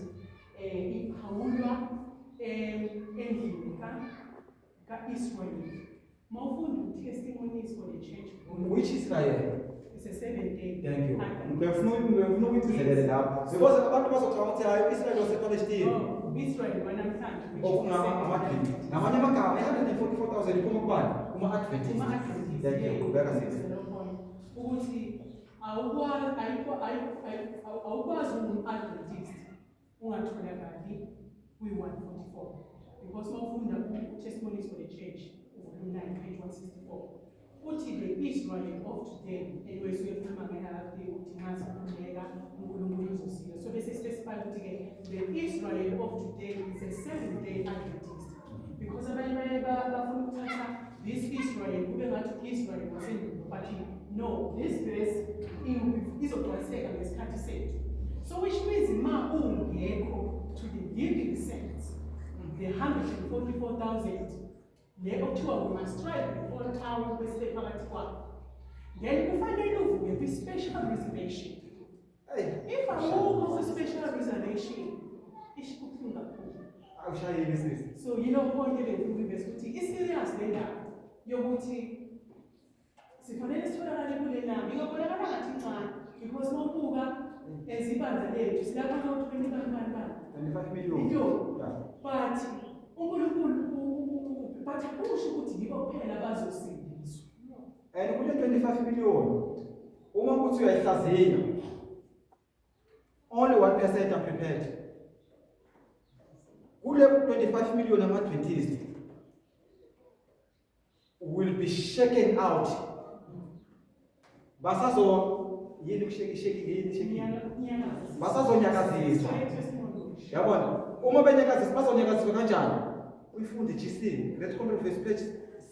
iphawulwa endlini ka-Israel. Mawufunda u-Testimonies for the Church, Which Israel? It's a seven day. Thank you. Ngifuna ukugcizelele lapho because abantu bazocabanga ukuthi hayi, u-Israel wasePalestine. Oh, Israel wanamhlanje, which is the seventh Okunga-ama-Adventist. Ngamanye amagama i-144,000 iphuma kubani? Kuma-Adventist. Kuma-Adventist. Thank you. Qhubeka, sisi. Ukuthi awukwazi ungu-Adventist ungatholakali kwi-144, because mawufunda ku-Testimonies for the Church, volume 9, page 164, uthi the Israel of today, anyway, suyekhuluma nge-LRD ukuthi nxa sikhuleka uNkulunkulu uzosika, so bese specify ukuthi-ke the Israel of today is a seventh day Adventist, because abanye baye bafuna ukuthatha this Israel kube ngathi Israel wasendulo, but no, this verse izogcwaliseka ngesikhathi sethu. So which means ma ungekho to the living saints, the 144,000 le okuthiwa we must strive with all power besibe phakathi kwabo, then kufanele uvuke kwi-special reservation. Hey, If awukho kwi-special reservation, ish, kubuhlungu kakhulu. Awushayile, sisi. So yilo point ebengifuna ukuyiveza, ukuthi i-serious le ndaba yokuthi sifanele sitholakale kule namba. Ingabonakala ngathi incane because mawubuka as ibandla lethu silapha ngo-twenty bani bani bani 25 million. Million. Yeah. But uNkulunkulu but akusho ukuthi yibo kuphela abazosindiswa. And kule 25 million, uma kuthi uyayihlaziya, only 1% are prepared. Kule 25 million ama-Adventist will be shaken out. Basazo yini kushake shake yini shaking? Ukunyakaza. Basazonyakaziswa. Yabona? Uma benyakaziswa, bazonyakaziswa kanjani? Uyifunde GC, Great Controversy, page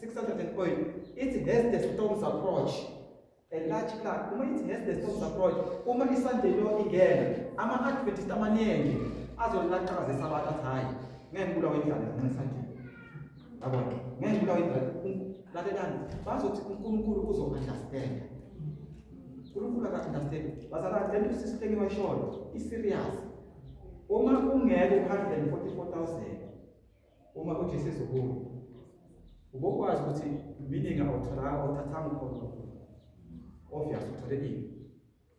608. It has the storms approach. A large cloud. Uma ithi has the storms approach, uma iSunday law ingena, ama-Adventist amaningi Azolaqhakazisa abantu athi hayi ngeke ngibulawe indlala ngisandile. Yabona? Ngeke ngibulawe indlala. Lalelani, bazothi uNkulunkulu uzo-understand. uNkulunkulu aka-understand. Bazalwane, le nto sisihleki wayishoyo i-serious. Uma kungekho 144,000 uma uJesu ezobuya, ubokwazi ukuthi meaning awutholanga, awuthathanga ukholo kaNkulunkulu. Obvious uthole ini?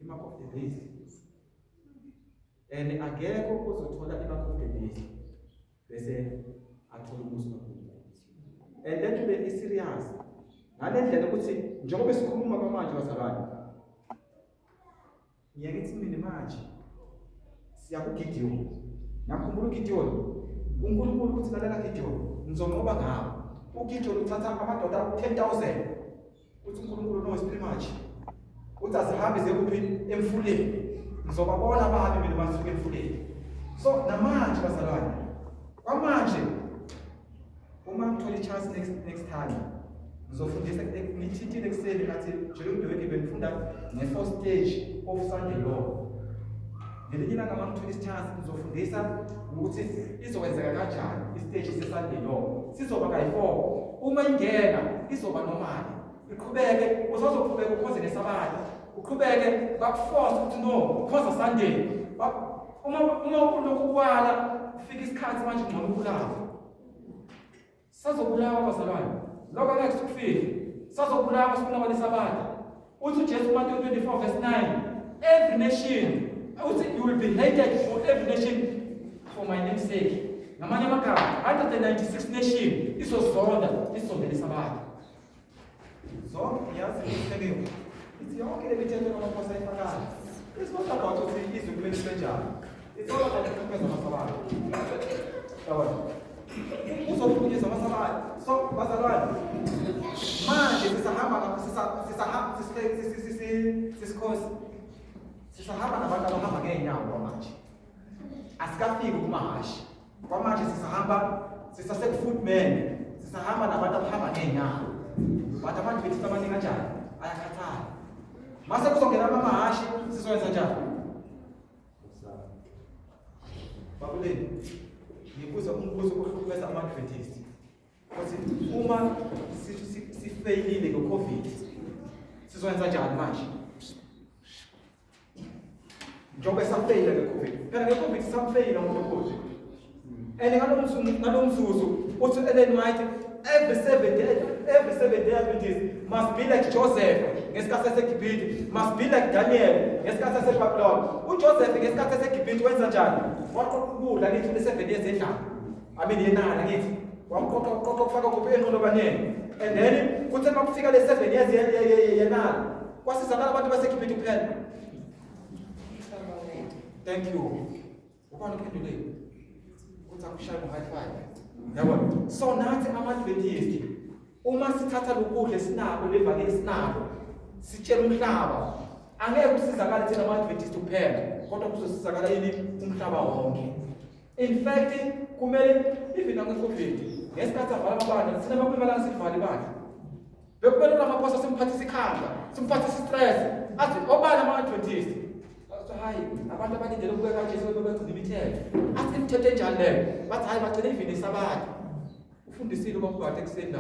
I-mark of the beast. And akekho ozothola i-mark of the beast bese athole umuzi kaNkulunkulu. And le nto le i-serious. Ngale ndlela ukuthi njengoba sikhuluma kwamanje bazalwane, ngiye ngithi mina manje siya kuGideon. Ngiyakhumbula uGideon. uNkulunkulu uthi lalela Gideon, ngizonqoba ngawe. uGideon uthatha amadoda awu-10,000. Uthi uNkulunkulu no, it's pretty much. Uthi azihambe ziye kuphi? Emfuleni. Ngizobabona ababi mina basuke emfuleni. So namanje bazalwane, kwamanje uma ngithola i-chance next time ngizofundisa, ngithintile ekuseni ngathi during the week bengifunda nge-fourth stage of Sunday law. Ngelinye ilanga uma ngithola i-chance ngizofundisa ukuthi izokwenzeka kanjani i-stage se-Sunday law. Sizoba kayi-4. Uma ingena izoba normal, iqhubeke, usazoqhubeka ukhonze nesabatha, uqhubeke bakuforce ukuthi no, ukhonza Sunday. Uma ulokhu kwala kufika isikhathi manje ngcono ubulawa. Sazobulawa bazalwane, lokho angeke sikufike. Sazobulawa sibulawa lesabatha. Uthi uJesu kuMateyu 24 verse 9, every nation, uthi you will be hated for every nation for my name's sake. Ngamanye amagama, 196 nation izozonda isondele isabatha. Zonke yazi ihleliwe. Ithi yonke le mithetho kaMaphosa ayifakayo. It's not about ukuthi izwe kumele libe njani. It's all about ukuphumeza amasabatha. Yabona? Uzophunyezwa amasabatha. So bazalwane, manje sisahamba sisahamba sisikhosi. Sisahamba nabantu abahamba ngeenyawo kwamanje. Asikafiki kumahashi. Kwamanje sisahamba sisasekufootman. Sisahamba nabantu abahamba ngeenyawo. But abantu bethu abaningi kanjani? Ayakhathala. Mase kuzongena amahhashi sizoyenza njani? Babuleni, ngibuza umbuzo ohlukumeza ama-Adventist. Ukuthi uma sifeyilile nge-COVID, sizoyenza njani manje? Njengoba safeyila nge-COVID. Phela nge-COVID samfeyila uNkulunkulu. And ngalo mzuzu uthi Ellen White, every seven day Adventist must be like Joseph ngesikhathi saseGibhithe, must be like Daniel ngesikhathi saseBabylon. uJoseph ngesikhathi saseGibhithe wenza njani? Waqoqa ukudla ngithi le 7 years endlala. I mean yenala ngithi. Waqoqa qoqa kufaka kuphi enqolobaneni. And then kuthe makufika le 7 years yenala, kwasizakala abantu baseGibhithe kuphela. Thank you. Ubani uphendulile? Uthi akushaya ngo-high five. Yabona? So nathi ama-Adventist uma sithatha lokudla esinako, levangeli esinako, sitshela umhlaba, angeke kusizakale thina ama-Adventist kuphela, kodwa kuzosizakala yini? Umhlaba wonke. In fact, kumele even nange-COVID, ngesikhathi avala amabandla, thina bakumelanga sivale ibandla. Bekumele uRamaphosa simphathise ikhanda, simphathise i-stress, athi obani ama-Adventist? Athi hayi, abantu abalindele ukubuya kaJesu bebegcina imithetho. Athi imithetho enjani leyo? Bathi hayi, bagcine even isabatha. Ufundisile ubaba ekuseni la.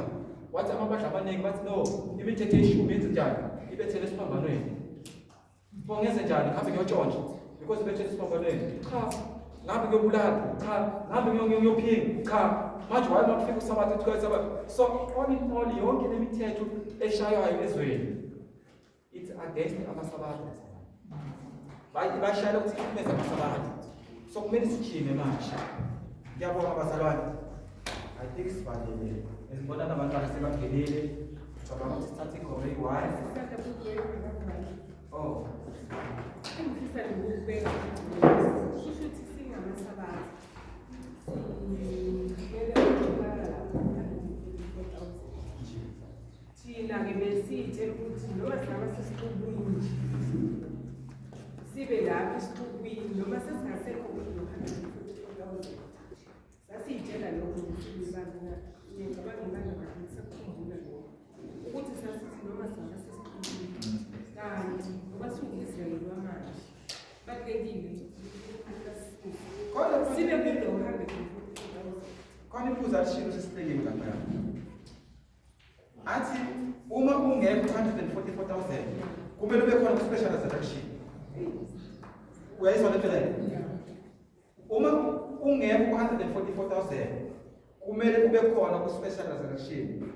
Wathi amabandla amaningi bathi no, imithetho eyishumi yenze njani? Ibethele esiphambanweni. Pho ngenze njani? Ngihambe ngiyotshontsha because ibethele esiphambanweni. Cha, ngihambe ngiyobulala. Cha, ngihambe ngiyophinga. Cha, manje waye makufika usabatha ethuka isabatha. So all in all, yonke le mithetho eshaywayo ezweni, it's against amasabatha. Bashayela ukuthi ihlukumeze amasabatha. So kumele sijime manje. Ngiyabonga bazalwane. I think sivalele. Ngibona nabantwana sebangenile. Ngicabanga ukuthi sithathe ingoma eyi-one. Oh. Engifisa nje ukubeka kusho ukuthi singamasabatha simele ukutholakala lapho 144,000. Thina-ke besiyitshela ukuthi noma singaba sesixukwini nje, sibe lapho esixukwini, noma sesingasekho kulo 144,000, sasiyitshela lokho ibandla. Ngiyacabanga ibandla ngisakukhumbula lokho ukuthi sasithi noma singaba sesixukwini, kanti ngoba siwu-Israyeli wamanje, balulekile nje ukuthi Kodwa Iphuzu alishilo sesihlekile lapha. Athi uma ungekho 144,000 kumele ube khona ku-special resurrection. Uyayizwa lento leyo? Uma ungekho ku-144,000 kumele kube khona ku-special resurrection.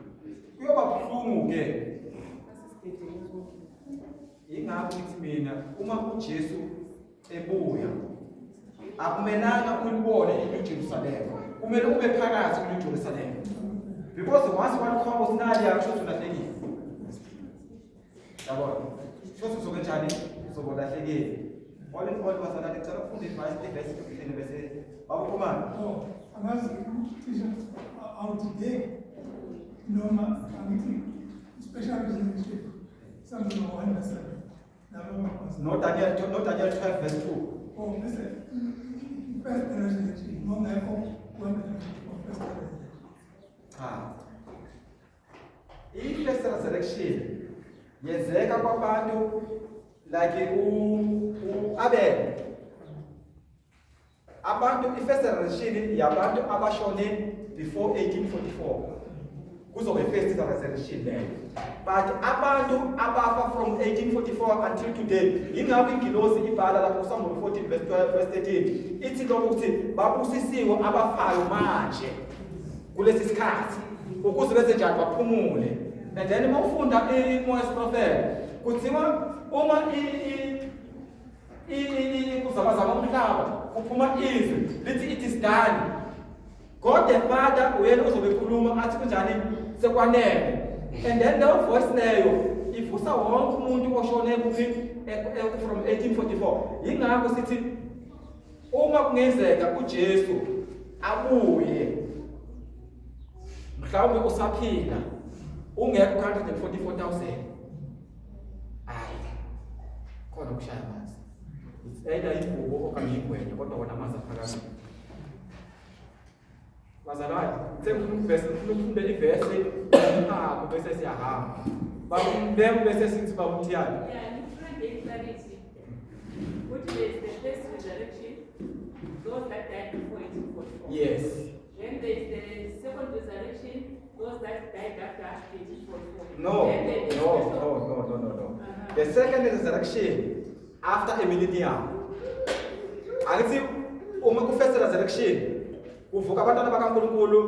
Kuyoba buhlungu ke. Ingakho ngithi mina uma uJesu ebuya akumelanga ulibone iNew Jerusalem. Kumele ube phakathi kwiNew Jerusalem. Because once walikhomba usinali akusho ukuthi ulahlekile. Yabona? Kusho ukuthi uzobe njani? Uzobe ulahlekile. All in all bazalwane ngicela ukufunda ivesi 15 bese babuphumani. Oh, angazi cishe awudideki noma angithi special resurrection something 1 verse 7 laba abakwazi. No Daniel 12 verse 2. Oh, bese first resurrection nongekho 144 first resurrection. Cha. I-first resurrection yenzeka kwabantu like u-Abel. Abantu i-first resurrection yabantu abashone before 1844. Kuzobe first resurrection leyo. But abantu abafa from 1844 until today, yingakho ingilosi ibhala lapho kuSambulo 14 verse 12 verse 13 ithi lokho ukuthi babusisiwe abafayo manje kulesi sikhathi ukuze benze njani baphumule. And then uma ufunda iMoya Prophet kuthiwa uma kuzamazama umhlaba kuphuma izwi lithi, "It is done." God the Father uyena ozobe ekhuluma athi kunjani, sekwanele. And then leyo voice leyo ivusa wonke umuntu oshone kuphi from 1844. Yingakho sithi uma kungenzeka uJesu abuye mhlawumbe usaphila ungekho 144,000, hayi khona ukushaya amanzi. It's either igubo okanye igwenya, kodwa wona amanzi aphakamile. Bazalwane, sengifuna ukuvesi, ngifuna ukufunda ivesi akho bese siyahamba. Bakumbeke bese sithi bakuthiyani. Yeah, ngifuna nje clarity. Ukuthi there is the first resurrection, those that died before 1844. Yes. Then there is the second resurrection, those that died after 1844. No, Then there is no, special- no. The second resurrection after a millennium. Angithi uma ku first resurrection kuvuka abantwana bakaNkulunkulu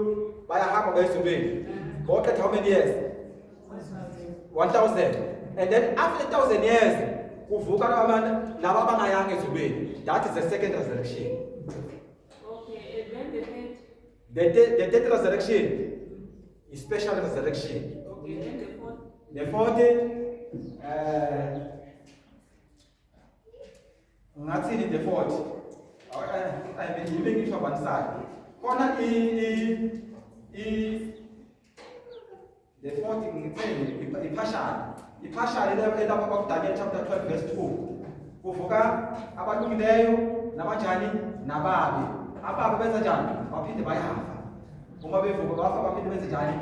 bayahamba baye ezulwini. Bonke how many years? 1000. And then after 1000 years kuvuka abantu laba abangayanga ezulwini. That is the second resurrection. Okay, and then the third, The third resurrection is special resurrection. Okay, then the fourth, The fourth, ngathini the fourth? I mean, yimi ngisho one side. Khona i the fourth ngitheni i-partial. I-partial elapha kwa Daniel chapter 12 verse 2. Kuvuka abalungileyo nabanjani nababi. Ababi benza njani? Baphinde bayafa. Uma bevuka bafa baphinde benze njani?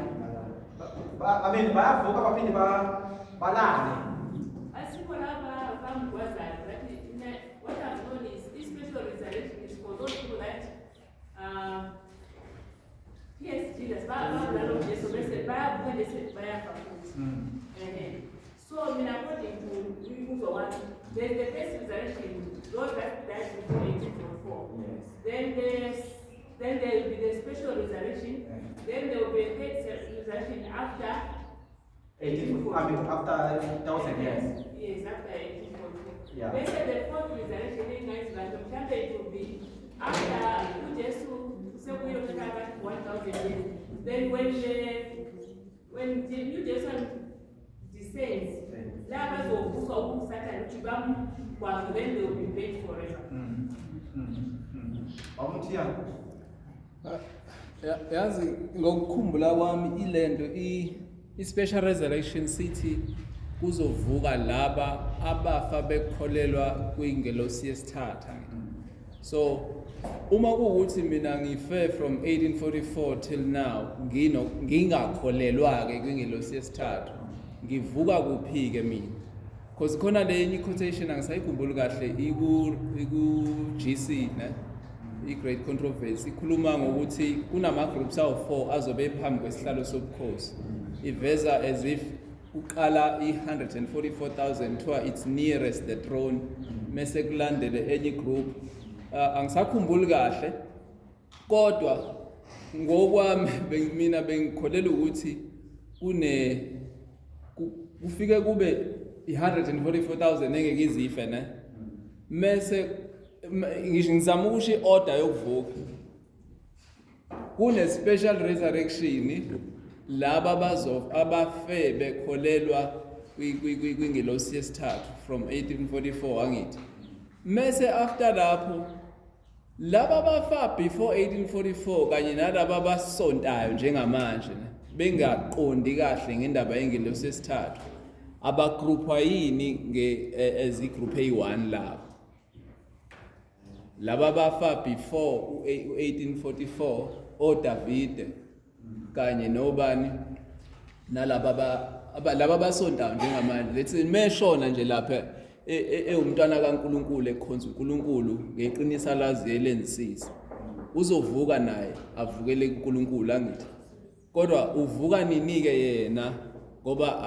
I mean bayavuka baphinde balale. Asikho laba bamgwazayo, that what I've known is this special resurrection is for those people that pierced Jesus, babulala uJesu bese bayavuka bese bayafa futhi. Ehe. So mina according to umbuzo wami, there's the first resurrection, those that died before 1844. Yes. Then there will be the special resurrection. Then there will be a third resurrection after 18, I mean after 1000 years. Yes, after 1844. Yeah. Bese the fourth resurrection engayizi kahle, mhlambe it will be after uJesu sekuyothatha abantu 1000 years. Then when the New Jerusalem descends, la bazovuswa uSathane ukuthi bamgwaze, then they will be buried forever. Awumthiyana. Yazi ngokukhumbula kwami ilento i-special resurrection sithi kuzovuka laba abafa bekholelwa kwingelosi yesithathu. So uma kuwukuthi mina ngife from 1844 till now ngingakholelwa ke kwingelosi yesithathu, ngivuka kuphi ke mina? Because khona lenye quotation angisayikhumbuli kahle, iku GC ne. i-Great Controversy ikhuluma ngokuthi kunama-groups awu-4 azobe phambi kwesihlalo sobukhosi. Iveza as if kuqala i-144,000, kuthiwa it's nearest the throne, mese kulandele enye group. Angisakhumbuli kahle, kodwa ngokwami mina bengikholelwa ukuthi kufike kube i-144,000 engeke izife, ne mese ngisho ngizama ukusho i-order yokuvuka kune special resurrection, laba bazo abafe bekholelwa kwingelosi yesithathu from 1844, angithi? Mese after lapho, laba bafa before 1844 kanye nalaba abasontayo njengamanje, ne, bengaqondi kahle ngendaba yengelosi yesithathu, abagroupwa yini nge as igroup eyi-1 labo laba bafa before u-1844, oDavide kanye nobani nalaba laba basontayo njengamanje? Let's say meshona nje lapha ewumntwana kaNkuluNkulu, ekhonza uNkulunkulu ngeqiniso alazi elenzisisa, uzovuka naye avukele kuNkulunkulu, angithi? Kodwa uvuka nini ke yena, ngoba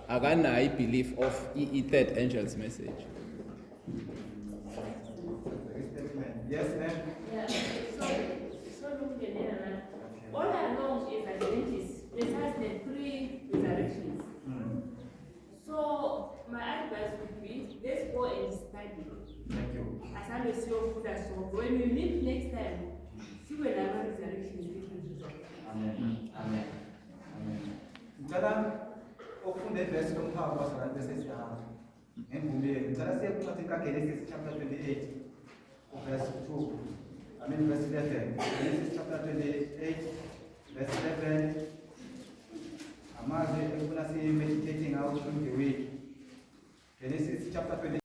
akanayo i-belief of i-third angel's message? Yes, ma'am. Yeah, sorry, sorry ukungenela la. All along as Adventists, there has been three resurrections. So my advice would be, let's go and study. Thank you. Asambe siyofunda sonke. When we meet next time, sibe nama resurrections, different resurrections. Amen. Amen. Amen. Ngicela ukufunda ivesi lomphako, bazalwane, bese siyahamba. Ngemvume yenu. Ngicela siye kuncwadi kaGenesis chapter 28 verse 2. I mean verse 11. Genesis chapter 28 verse 11. Amazwi ekufuna si meditating ngawo during the week. Genesis chapter 28.